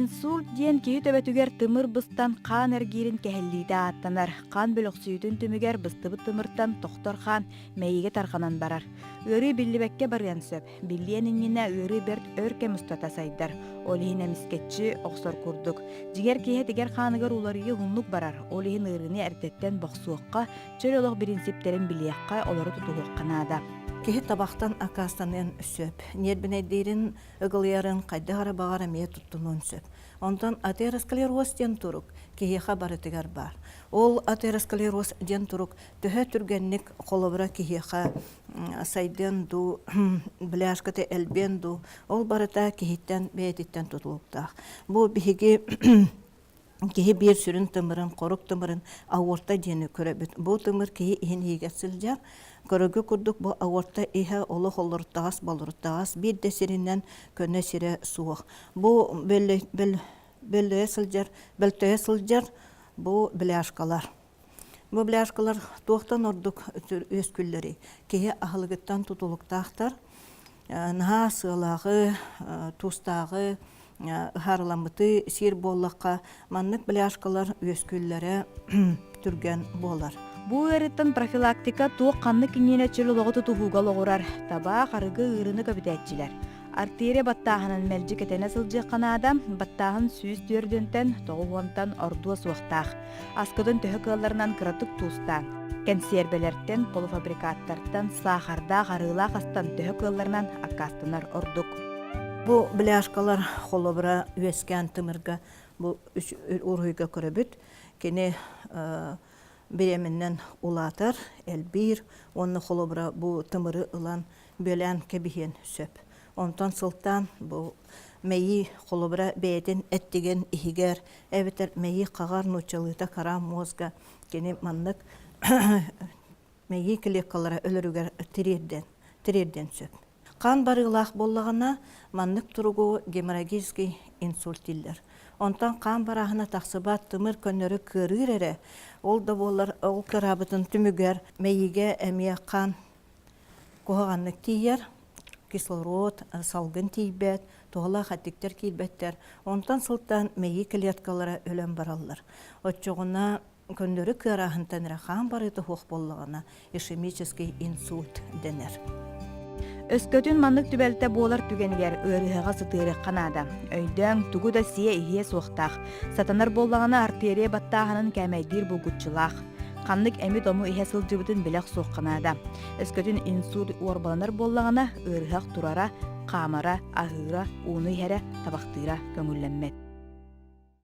Инсульт диэн киһи төбөтүгэр тымыр быстан хаан эргиирин кэһиллиитэ ааттанар. Хаан бөлөхсүйүүтүн түмүгэр быстыбыт тымыртан тохтор хаан мэйиигэ тарҕанан барар. Ыарыы биллибэккэ барыан сөп. Биллиэн иннинэ ыарыы бэрт өр кэм устата сайдар. Ол иһин эмискэччи охсор курдук. Дьиҥэр киһи этигэр хааныгар уларыйыы уһуннук барар. Ол иһин ыарыыны эрдэттэн бохсуохха, чөл олох бириинсиптэрин билиэххэ, олору тутуһуохха наада. Киһи табахтан аккаастаныан сөп. Ньиэрбинэйдиирин ыгылыйарын хайдах эрэ баҕар эмиэ туттунуон сөп. Онтон атеросклероз диэн турук киһиэхэ барытыгар баар. Ол атеросклероз диэн турук төһө түргэнник холобура киһиэхэ сайдыан дуу, бляшката элбиэн дуу, ол барыта киһиттэн бэйэтиттэн тутулуктаах. Бу биһиги киһи биир сүрүн тымырын, хорук тымырын аорта диэни көрөбүт. Бу тымыр киһи иһин иһигэр сылдьар. Көрөгө курдук бу аорта иһэ олох олоруттаҕас болоруттаҕас биир да сиринэн көнө сирэ суох. Бу бөллөйө сылдьар, бөлтөйө сылдьар бу бляшкалар. Бу бляшкалар туохтан ордук үөскүүллэрий? Киһи аһылыгыттан тутулуктаахтар. Наһаа сыалааҕы, туустааҕы, ыһаарыламмыты сиир буоллахха, маннык бляшкалар үөскүүллэрэ түргэн буолар. Бу ыарыыттан профилактика туох ханнык иннинэ чөл олоҕу тутуһууга олоҕурар. Табаах, арыгы ыарыыны көбүтээччилэр. Артерия баттааһынын мэлдьи кэтэнэ сылдьыахха наада. Баттааһын 104-тэн 90-тан ордуо суохтаах. Аскытын төһө кыалларынан кыратык туустаан, кэнсиэрбэлэртэн, полуфабрикаттартан, саахардаах, арыылаах астан төһө кыалларынан аккаастанар ордук. Бу бляшкалар холобура үөскээн тымырга бу уруһуйга көрөбүт. Кини бириэмэннэн улаатар, элбиир уонна холобура бу тымыры ылан бүөлээн кэбиһиэн сөп. Онтон сылтаан бу мэйии холобура бэйэтин эттигин иһигэр эбэтэр мэйии хаҕар нууччалыыта кара мозга кини маннык мэйии клеткалара өлөрүгэр тириэрдэн тириэрдиэн сөп. Хаан барыылаах буоллаҕына маннык туругу геморрагический инсульт дииллэр. Онтон хаан барааһына тахсыбат тымыр көннөрү кыарыыр эрэ, ол да буоллар ол кыараабытын түмүгэр мэйиигэ эмиэ хаан куһаҕаннык тиийэр, кислород, салгын тиийбэт, туһалаах эттиктэр киирбэттэр. Онтон сылтаан мэйии клеткалара өлөн бараллар. Оччоҕуна көннөрү кыарааһынтан эрэ хаан барыыта суох буоллаҕына, ишемический инсульт дэнэр. Өскөтүн маннык түбэлтэ буолар түгэнигэр ыарыһаҕа сытыарыахха наада. Өйдөөҥ, тугу да сиэ-иһиэ суохтаах. Сатанар буоллаҕына артерия баттааһынын кээмэйдиир булгуччулаах. Ханнык эми-тому иһэ сылдьыбытын билэ охсуохха наада. Өскөтүн инсульт уорбаланар буоллаҕына, ыарыһах турара, хаамара, аһыыра, ууну иһэрэ, табахтыыра көҥүллэммэт.